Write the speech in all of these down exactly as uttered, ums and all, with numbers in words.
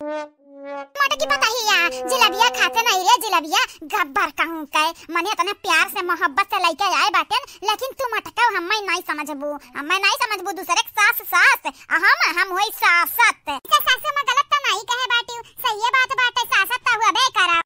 मोटकी पतहिया, जिलेबिया खाते नहीं रे, जिलेबिया गब्बर कहूँ के, मने इतना प्यार से मोहब्बत से लइके आए बाटेन, लेकिन तू मोटका हम्मे नहीं समझबू, हम्मे नहीं समझबू, दूसरे के सास सास, आ हम, हम होई सासत। अच्छा सासू माँ गलत तो नहीं कहे बाटी, सही बात बाटे, सासत तो हुआ बे करा।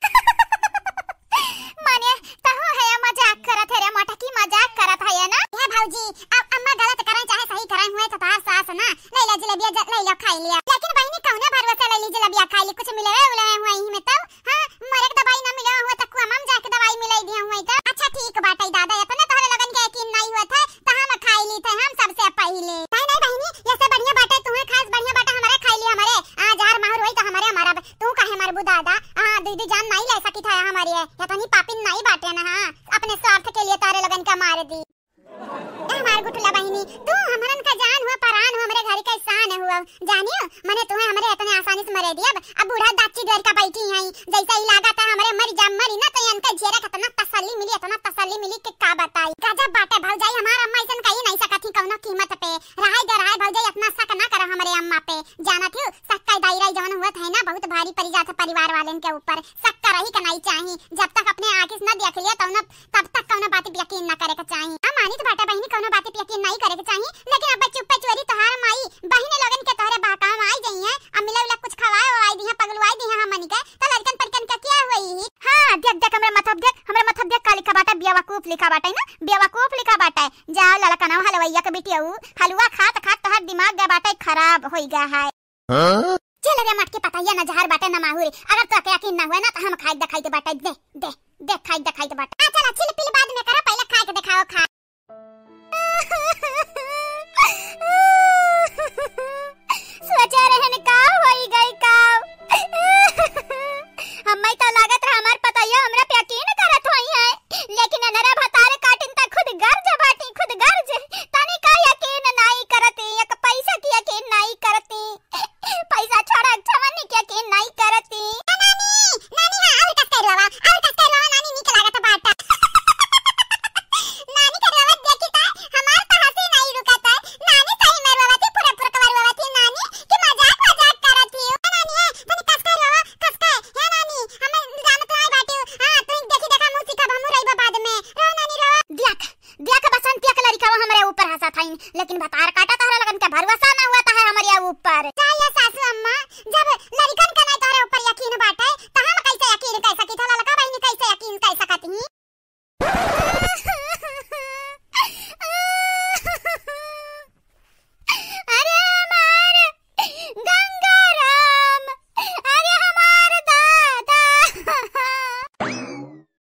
मने तहु है मजाक करत है रे मोटकी, मजाक करत है ना। हे भौजी, अब अम्मा गलत करें चाहे सही करें, हुए तो तोहार सास ना, ले ला जिलेबिया, ज-, ले ला खाई लिया। लेकिन बहिनी कौने भरोसे ले ली जिलेबिया खाई ली, कुछ मिले हुए हुए यहीं में तो? हाँ, मरे के दवाई ना मिले हुए तो कुआ में जाके दवाई मिलाई दिया हुए तो। अच्छा ठीक बाटे दादा, इतने तोहरे लोगन के यकीन नहीं हुआ था, तो हम खाई ली थे, हम सबसे पहले। नहीं, नहीं बहिनी, ये से बढ़िया बाटे, तुम्हें खास बढ़िया बाटे, हमारे खाई ली, हमारे आज हार माहुर हुई तो हमारे हमारा तू काहे मरबू दादा? हाँ, दीदी जान नाई ले सकी था हमारी है। इतनी पापिन नाई बाटे ना, हाँ, अपने स्वार्थ के लिए तारे लगन का मार दी। ए हमार गुठला बहिनी, तू हमरन का जान हुआ, परान हुआ, हमरे घर के शान हुआ। जानियो, मने तुम्हें हमरे इतने आसानी से मरे दियब। अब बूढ़ा दाची डर का बैठी हैं, जैसे ही लागत है हमरे मर जा, मरी ना तो इनके झेरे के इतना तसल्ली मिली, इतना तसल्ली मिली कि का बताई। गजब बाटे भौजाई, हमार अम्मा ऐसन कही नहीं सकत ही कौनो कीमत पे। रहाई दे रहाई भौजाई, इतना शक ना करो हमरे अम्मा पे। जानत हो, शक का दायरा जौन हुआ था ना, बहुत भारी पड़ी जात है परिवार वालन के ऊपर। शक करही के नहीं चाही, जब तक अपने आँखी से न देख लिया तब न, तब तक कौनो बात पे यकीन न करे के चाही। हम मानित बाटे बहिनी, कौनो बात पे यकीन नहीं करे के चाही, लेकिन अब चुप्पे चोरी तोहार माई बहिने लोगन के तोहरे बहकावे में आई जइहें, अब मिला उला कुछ खवाए ववाई दिहे, पगलवाई दिहे हमनी के, तो लड़कन परिकन के क्या हुई? हाँ, देख देख हमरे मथब देख, हमरे मथब देख का लिखा बाटे, बेवकूफ लिखा बाटे ना, बेवकूफ लिखा बाटे। जाओ ललकनवा हलवैया के बिटिया, ऊ हलवा खात खात तोहर दिमाग दे बाटे खराब होई गया है। हाँ? चल रे मटकी पतैया, न जहर बाटे न माहुर। अगर तोके यकीन न हुए ना तो हम खाई देखाई दे बाटे, दे, दे, दे खाई देखाई दे बाटे। आ चला, छिल पिल बाद में करा, पहले खाए के देखाओ, खा। सोचा रहन का होई गई का? हम्मे तो लागत रहा हमार पतैया हमरा पे यकीन करत होई है, लेकिन अनरा भतार काटिन त खुद गर्ज बाटी, खुद गर्ज। तनी का यकीन नाई करती, एक पैसा की यकीन नाई करती। पैसा छोड़ा, जवानी के यकीन नाई करती। ए नानी, नानी, हाँ, और कस कर रवा, और कस कर रवा, नानी, नीक लागत बाटा। नानी के रोवत देखी त हमार तो हंसी नहीं रुकत है। नानी सही में रोवत ही, पूरा पूरा कवर रोवत ही नानी, कि मजाक, मजाक करत ही। ए नानी, ए, तनी कस कर रोवा, कस कर। हे नानी, हमें जानत नाई बाटी। हाँ, तू देखी देखा मुँह सिखा, हमू रही बाद में। रो नानी, रो। देख, देख बसंतिया के लड़िकवा हमरे ऊपर हंसत हईन, लेकिन भतार काटा तोहरा लगन के भरोसा ना हुआ है हमरे ऊपर। का ये सासू अम्मा, जब लड़िकन के नहीं तोहरे ऊपर यकीन बाटे, त हम कैसे यकीन कर सकी था? ललका बहिनी कैसे यकीन कर सकत ही? अरे हमार गंगाराम, अरे हमार दादा।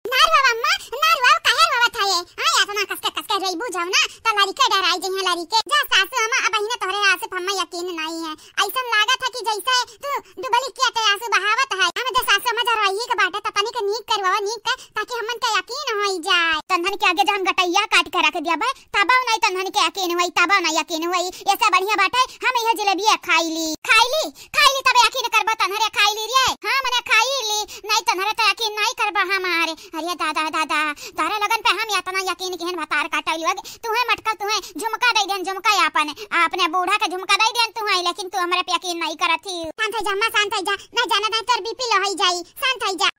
ना रोवा अम्मा, ना रोवा, काहे रोवत है ये? हाँ, इतना कसके, कसके रोइबू जाओ ना, तो लड़िके डराई जइहें लड़िके। जा सासू अम्मा, अब इन्हें तोहरे आंसू पे हम्मे यकीन नहीं है। ऐसन लागत है कि जैसे तू डुबली किया ते आंसू बहावत है। हम दे सासू अम्मा, जा रोइए के बाटे, तो तनिक नीक करवावा, नीक कर, ताकि हमन के यकीन होई जाए। तन्हन के आगे जहन गटैया काट के रख दिया बे, तबो नहीं तन्हन के यकीन होई, तबो नहीं यकीन होई। ऐसे बढ़िया बाटे, हम यह जलेबिया खाई ली, खाई ली। खाई ली तबे यकीन करबा तन्हरे खाई ली रे। हाँ, मने खाई ली, नहीं तन्हरे तो यकीन नहीं करबा हमारे। अरे दादा, दादा, तारे लगन पे हम इतना यकीन किहन भतार काटै लोग। तुहे मटकल, तुहे झुमका दे देन, झुमका अपन, अपने बूढ़ा के झुमका दे देन तुहे, लेकिन तू हमरे पे यकीन नहीं करत ही। शांत हो जा अम्मा, शांत हो जा, ना जाना ना तोर बीपी लो होई जाई, शांत हो जा।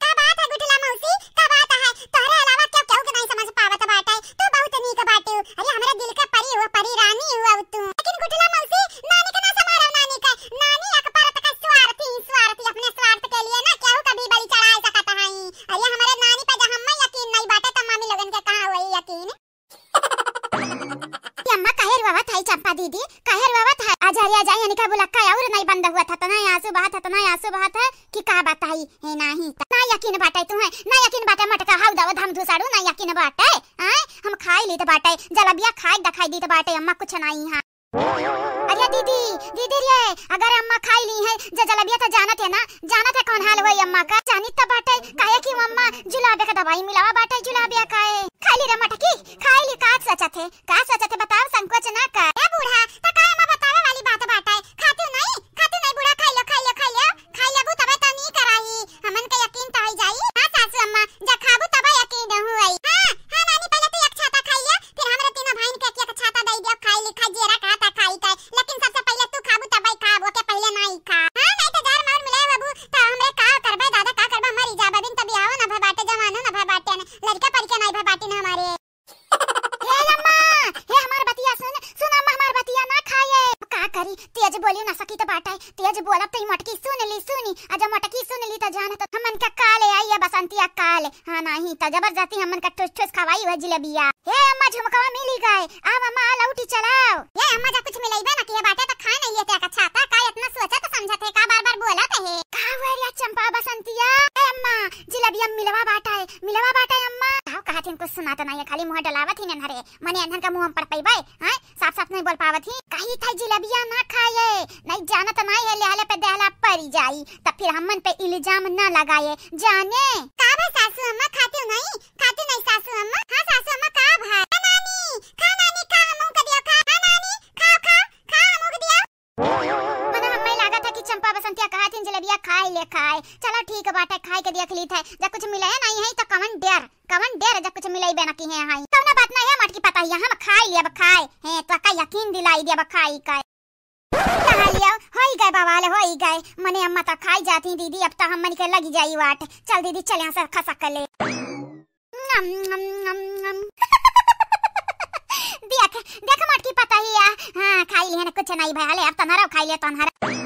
का बात है गुठला मौसी, का बात है? तोहरे अलावा केहू, केहू के नहीं समझ पावत बाटे। तू बहुत नीक बाटू। अरे हमरे दिल के परी हुआ, परी रानी हुआ तू। लेकिन गुठला मौसी, नानी के ना समारो, नानी के। नानी एक परत के स्वार्थी, स्वार्थी, अपने स्वार्थ के लिए ना केहू के भी बलि चढ़ाए सकत हई। अरे हमरे नानी पे जब हम्मे यकीन नहीं बाटे तो मामी लोगन के कहाँ होई यकीन? ये अम्मा काहे रोवत है चंपा दीदी, काहे रोवत है? आजा रे आजा, इनका बुलक्का और नहीं बंद हुआ था, इतना आंसू बहात है, इतना आंसू बहात है कि का बताई। हे नाही, ना यकीन बाटे तुहे, ना यकीन बाटे मटका, हाउ दावा धाम धुसाड़ू, ना यकीन बाटे। आय, हम खाई लीत बाटे, जलेबिया खाई देखाई दीत बाटे, अम्मा कुछ नहीं है। अरे दीदी, दीदी रे, अगर अम्मा खाई ली है जे जलेबिया तो जानत है ना, जानत है कौन हाल होई अम्मा का, जानित तो बाटे, काहे कि वो अम्मा जुलाबे का दवाई मिलावा बाटे जुलाबिया का है। खाई ली रे मटकी, खाई ली, का सोचत है, का सोचत है बताओ, संकोच ना कर। ए बूढ़ा, त का अम्मा बतावे वाली बात बाटे, खातू नहीं, खातू नहीं बूढ़ा, खाई लो, खाई लो, खाई लो, खाई लेबू तबे तो नीक रही, हमन के यकीन तो होई जाई। हाँ सासू अम्मा, जा खाबू तबे यकीन होई। हाँ, हाँ नानी, पहले तू एक छाता खाई ले, फिर हमरे तीनों भाईन के एक एक छाता दे दियो, खाई ली, खाई जेरा कहा था खाई के, लेकिन सबसे पहले तू खाबू तबे खाब, ओके पहले नहीं खा। हाँ, नहीं बाटे, तेज बोलब त ई मोटकी सुन ली, सुनी, आ जब मोटकी सुन ली त जान त हमन का काले आई है बसंतिया काले। हाँ, नाही त जबरदस्ती हमन का ठुस ठुस खवाई हुआ जिलेबिया। हे अम्मा, झुमकवा मिली गए, आव अम्मा, आ लौटी चलाओ। ये अम्मा, जब कुछ मिलइबे न किहे बाटे त खाए नहीं लेते का छाता, का इतना सोचत समझत है, का बार बार बोलत है? का हुआ रे चंपा बसंतिया? ए अम्मा, जिलेबिया मिलवा बाटे, मिलवा बाटे अम्मा। का कहत हिन, कुछ सुनात नहीं है, खाली मुँह डलावत ही नन्हरे, मने अनहन का मुँह हम पड़ पइबे, हैं? साफ साफ नहीं बोल पावत ही। कही था जिलेबिया ना खाए, नहीं जानत नहीं है, लेहले पे देहला परी जाई, तब फिर हमन पे इल्जाम ना लगाए, जाने। का भा सासू अम्मा, खाती नहीं, खाती नहीं सासू अम्मा। हाँ सासू अम्मा, का भा? ए नानी, खा नानी, खा हमहू के दिया, खा। हाँ नानी, खाओ, खाओ, खा हमहू के दिया। मने हमें लागत है कि चंपा बसंतिया कहत हिन जिलेबिया खाए ले खाए। चलो ठीक बाटे, खाए के देख लीत है, जब कुछ मिले नहीं है तो कवन डेर, कवन डेर जब कुछ मिलइबे न किहे हैं। कौनो बात नहीं है मोटकी पतहिया, हम खाए लेब खाए। हैं, तो का यकीन दिलाई देब खाई का। कहा लियो, होई गए बवाल, होई गए। मने अम्मा तो खाई जाती दीदी, अब तो हमन के लगी जाई वाट। चल दीदी, चल यहाँ से खसक ले। नम, नम, नम, नम। देख, देख मोटकी पतहिया। हाँ, खाई लिहन, कुछ नहीं भय, ले अब तन्हरा खाई ले तन्हरा।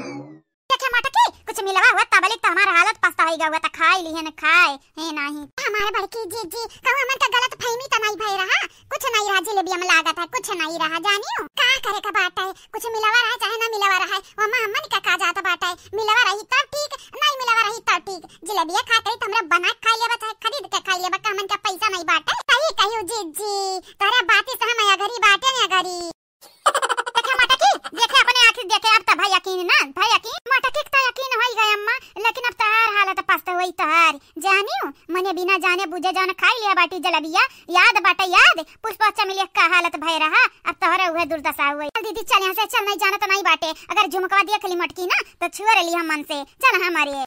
देखे मोटकी, कुछ मिलवा हुआ तबलिक तो हमार हालत पस्ता होई गवा, तो खाई लिहन खाए, हे नाही। हमारे बड़की जीजी, कहूँ हमन का गलत फहमी तो नहीं भय रहा, कुछ नहीं रहा जिलेबिया में लागत है, कुछ नहीं रहा, जानियो। का करे का बात है, कुछ मिलवा रहा चाहे ना मिलवा रहा है, वमा हमन का का जात बाटे, मिलवा रही तब ठीक, नहीं मिलवा रही तब ठीक। जिलेबिया खाए करी तो हमरा बना के खाई लेबा चाहे खरीद के खाई लेबा, का हमन का पैसा नहीं बाटे? सही कहियो जीजी, तोहरा बाती से हम अगरी बाटे न अगरी। देखे मोटकी, देखे अपने आँखी देखे, अब त भा यकीन ना, भा यकीन। मोटकी त यकीन होई गए अम्मा, लेकिन अब तहार हालत पस्त होई तहार। जानियो, मने बिना जाने बुझे जान खाई लिया बाटी जलेबिया, याद बाटे याद, पुष्पा चमेलिया का हालत भय रहा, अब तोहरा उहे दुर्दशा होई। चल दीदी चल यहाँ से, चल नहीं जानत नहीं बाटे, अगर झुमकवा देख ली मोटकी ना तो छुअर ली हम मन से, चल हमारे।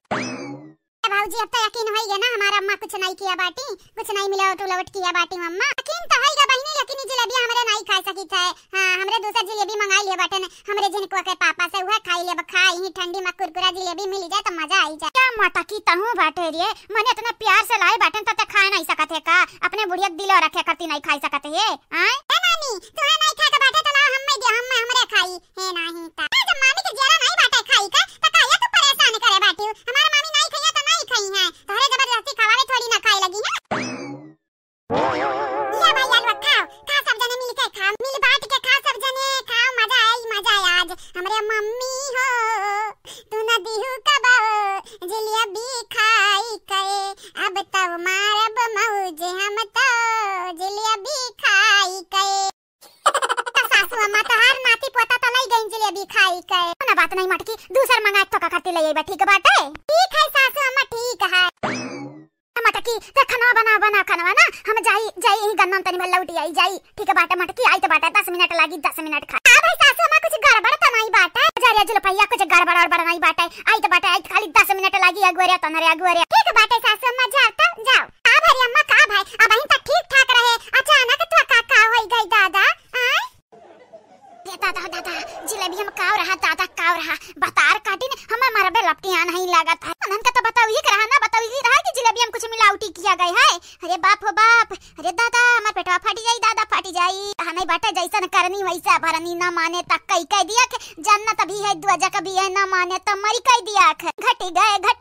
ए भौजी, अब तो यकीन होई गया ना, हमारा अम्मा कुछ नहीं किया बाटी, कुछ नहीं मिलावट उलावट किया बाटी अम्मा। यकीन तो होई गया बहिनी, लेकिन ई जिलेबी हमरे नहीं खा सकी थे। हाँ, हमरे दूसर जिलेबी मंगाई लिया बाटे ने, हमरे जिनको के पापा से उहे खाई लेब, खाई ही ठंडी में कुरकुरा जिलेबी मिल जाए तो मजा आई जाए। क्या मोटकी तहूँ बाटे रे, मने इतना प्यार से लाए बाटे तो ते खा नहीं सकत है का? अपने बुढ़िया के दिलो रखे करती नहीं खाई सकत है, आय? ए नानी, तुहे नहीं खाए के बाटे तो लाओ, हम में दे, हम में हमरे खाई। हे नाही ता। ए, जब मामी के जियरा नाही बाटे खाई का, त काहे तू परेशान करे बाटियो? हमार मामी नाही खइया त नाही खइहैं। तोहरे जबरदस्ती खवावे थोड़ी ना खाए लगिहैं। या भाई आलू खाओ, खा सब जने मिल के खाओ, मिल बांट के खाओ सब जने, खाओ मजा आई, मजा आई आज। हमरे मम्मी हो, तू न दिहू कबो जिलेबी खाई के, अब तब मारब मौज हम तो जिलेबी खाई के। सासू अम्मा, तोहार नाती पोता तो लई गईं जिलेबी खाई के। कोनो बात नहीं मटकी, दूसर मंगाए तो का करती लई अइबा, ठीक बाटे? ठीक है सासू अम्मा, ठीक है। मटकी, ते खनवा बनाओ, बनाओ खनवा ना, हम जाई, जाई यही गन्ना में तनी भर लौटी आई, जाई। ठीक बाटे मटकी, आई तो बाटे, दस मिनट लागी, दस मिनट खा। का भाई सासू अम्मा, कुछ गड़बड़ तो नहीं बाटे? जरिया जुलपैया, कुछ गड़बड़ और बड़ नहीं बाटे, आई तो बाटे, आई तो खाली दस मिनट लागी, अगुअरे तनरे अगुअरे। ठीक बाटे सासू अम्मा, जाओ तो, जाओ। का भरी अम्मा, का भाई, अबहिन त ठीक ठाक रहे, अचानक तो का, का होई गई दादा, आय? ए दादा, दादा, जिलेबिया में काव रहा, दादा, काव रहा, बतार काटिन, हमें मरबे लपटियान ही लागत है। उन्हन का तो बताऊ ही रहा ना, बताऊ ही रहा कि जिलेबिया में कुछ मिलावटी किया गया है। अरे बाप हो बाप, अरे दादा, हमार पेटवा फाटी जाई, दादा फाटी जाई। कहा नहीं बाटे, जैसन करनी वैसा भरनी, ना माने त कई कह दिया कि जन्नत भी है, दोजख भी है, ना माने त मरी कह दिया कि घटी गए, घटी